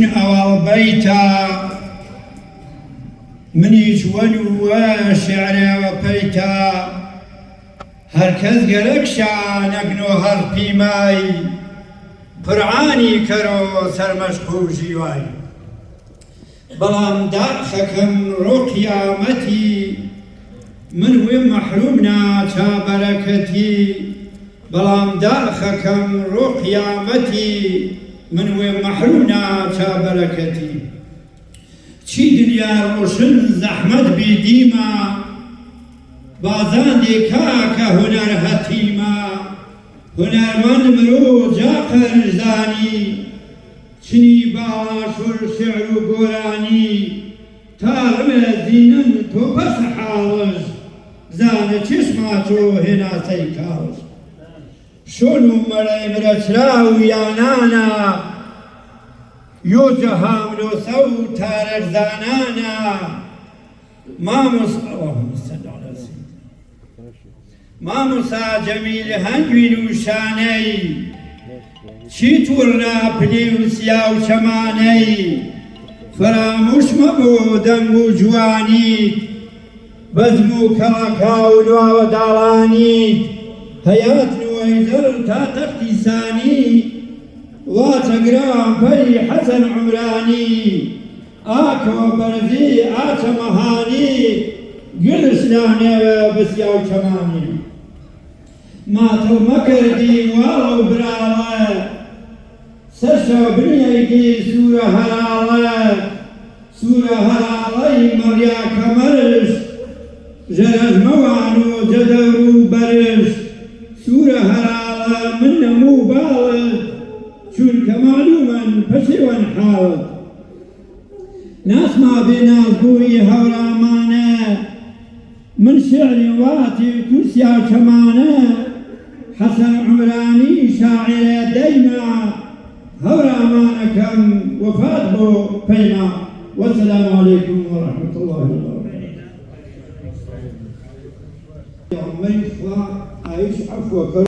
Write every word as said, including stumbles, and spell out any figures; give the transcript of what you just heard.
ʻAualʻ بيت، من هيچ ونو وشعر وبيت، هر کەس گەرەک شا نەگنۆ هەر پیمای، قورئانی کەرۆ سەر مەشق و ژیوای. بەڵام داخەکەم ڕۆ قیامەتی، من وێم مەحروم نا چا بەرەکەتی. بەڵام داخەکەم ڕۆ قیامەتی، من وێم مەحروم نا چا بەرەکەتی. چی دنیا ڕۆشن زەحمەت بی دیما، بازاندێ کاکە هونەر هەتیما. هونەرمەند مرۆ جا قەرزانی، چنی باڵا شۆر شێعر و گۆرانی، تا ڕمێ زینن تۆ پەس حاڵش، زانە چێشما چۆ هێناسەی کاڵش. شۆن و مەرەی مرە چرا و یانانا، یۆ جەهام لۆسە و تارەر زانانا. مامۆس-، اللهم صل على سيدنا. مامۆسا جەمیل هەنگوین و شانەی، چیتوڕ نا پلی و سیا و چەمانەی، فەراموش مەبۆ دەنگ و جوانیت، بەزم و کەڵەکا و نواوە داڵانیت، هەیات نوەیدەر تا تەختی سانی، واچە گران پەی حەسەن عومرانی. ئاکەوە بەرزی ئاچە مەهانی، گلش لانێوە بسیا و چەمانی. ماتەو مەکردی واڵە و براڵە، سەرشە بنیەیگی سوورە هەراڵە. سوورە هەراڵەی مەڕیا کەمەرش، ژەرەژ مەوان و جەدەور و بەرش. سوورە هەراڵە من نەموو باڵت، چونکە مەعلومەن پەشێوەن حاڵت. ناسما بێ ناز بوونی هەورامانە، من شێعری واتی کورسیا و چەمانە، حەسەن عومرانی شاعرە دەیما، هەورامانەکەم وەفات بۆ پەیما. والسلام عليكم ورحمة الله وبركاته. عمەی خوا ئایش عەفوە کەر.